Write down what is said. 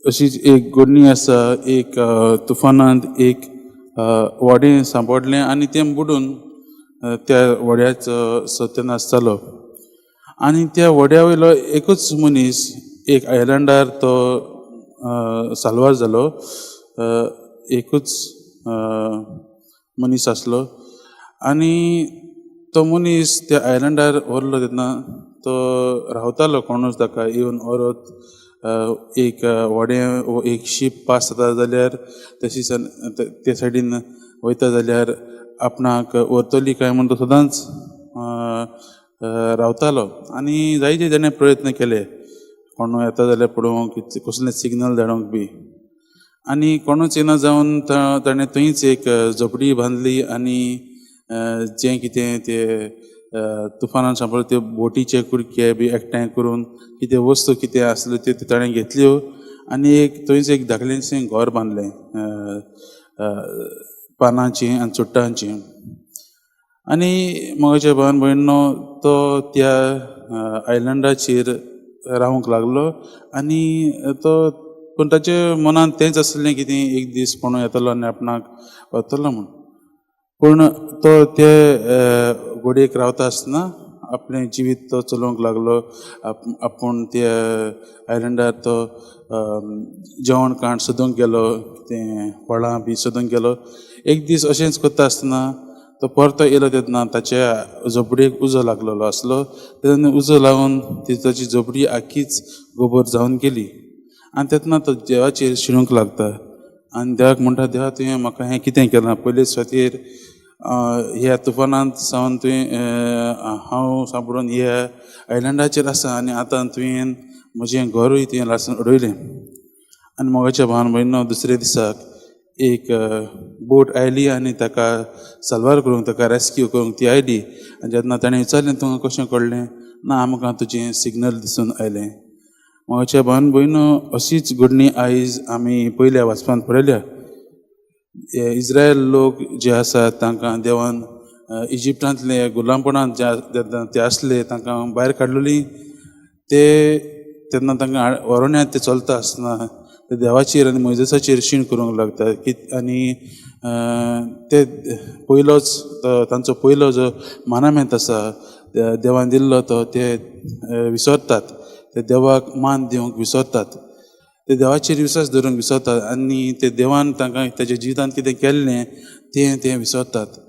अशीच एक घडणी आसा. एक तुफानांत एक व्हडें सांपडलें आनी तें बुडून त्या व्हड्याचो सत्यनाश जालो आनी त्या व्हड्या वयलो एकूच मनीस एक आयलंडार तो साल्वार जालो. एकूच मनीस आसलो आनी तो मनीस त्या आयलंडार व्हरलो तेन्ना तो रावतालो. कोणूच ताका येवन व्हरत, एक व्हडें वो एक शीप पास जाता जाल्यार, तशी ते सायडीन वयता जाल्यार आपणाक व्हरतली काय म्हूण तो सदांच रावतालो. आनी जायते ताणें प्रयत्न केले, कोणूय येता जाल्यार पळोवंक, कसलें सिग्नल धाडूंक बी. आनी कोणूच येना जावन ताणें थंयच एक झोपडी बांदली आनी जें कितें ते तुफानान सांपडले त्यो बोटीचे कुडके बी एकठांय करून, कितें वस्तू कितें आसल्यो त्यो ताणें घेतल्यो आनी एक थंयच एक धाकलेंशें घर बांदलें, पानांचें आनी चुट्टांचें. आनी म्हज्या भावान भयणीनो, तो त्या आयलंडाचेर रावंक लागलो आनी तो पूण ताच्या मनांत तेंच आसलें, कितें एक दीस कोणूय येतलो आनी आपणाक व्हरतलो म्हूण. पूण तो ते गोडयेक रावता आसतना आपलें जिवीत तो चलोवंक लागलो. आपूण त्या आयलंडार तो जेवण खाण सोदूंक गेलो, तें फळां बी सोदूंक गेलो. एक दीस अशेंच करता आसतना तो परतो येयलो तेन्ना ताच्या झोपडयेक उजो लागलेलो आसलो. तेन्ना उजो लागून ती ताची झोपडी आख्खीच गोबर जावन गेली. आनी तेन्ना तो देवाचेर शिणूंक लागता आनी देवाक म्हणटा, "देवा, तुवें म्हाका हें कितें केलां? पयले सुवातेर ह्या तुफानांत सावन तुवें हांव सांपडून ह्या आयलंडाचेर आसा आनी आतां तुवें म्हजें घरूय तुवें लासून उडयलें." आनी मोगाच्या भावान भयणीनो, दुसऱ्या दिसाक एक बोट आयली आनी ताका साल्वार करूंक, ताका रेस्क्यू करूंक ती आयली. आनी जेन्ना ताणें विचारलें, "तुमकां कशें कळ्ळें?" "ना, आमकां तुजें सिग्नल दिसून आयलें." मोगाच्या भावान भयणीनो, अशीच घडणी आयज आमी पयल्या वाचपांत पळयल्या. हे इस्रायल लोक जे आसात, तांकां देवान इजिप्तांतले गुलामपणांत जे जेन्ना ते आसले, तांकां भायर काडलेली. ते तेन्ना तांकां व्हरोन ते चलता आसतना ते देवाचेर आनी मोयजेसाचेर शीण करूंक लागता की आनी ते पयलोच तांचो पयलो जो मानामेंत आसा देवान दिल्लो, तो ते विसरतात. ते देवाक मान दिवंक विसरतात, ते देवाचेर विश्वास दवरूंक विसरतात आनी ते देवान तांकां ताच्या जिवितांत कितें केल्लें तें ते विसरतात.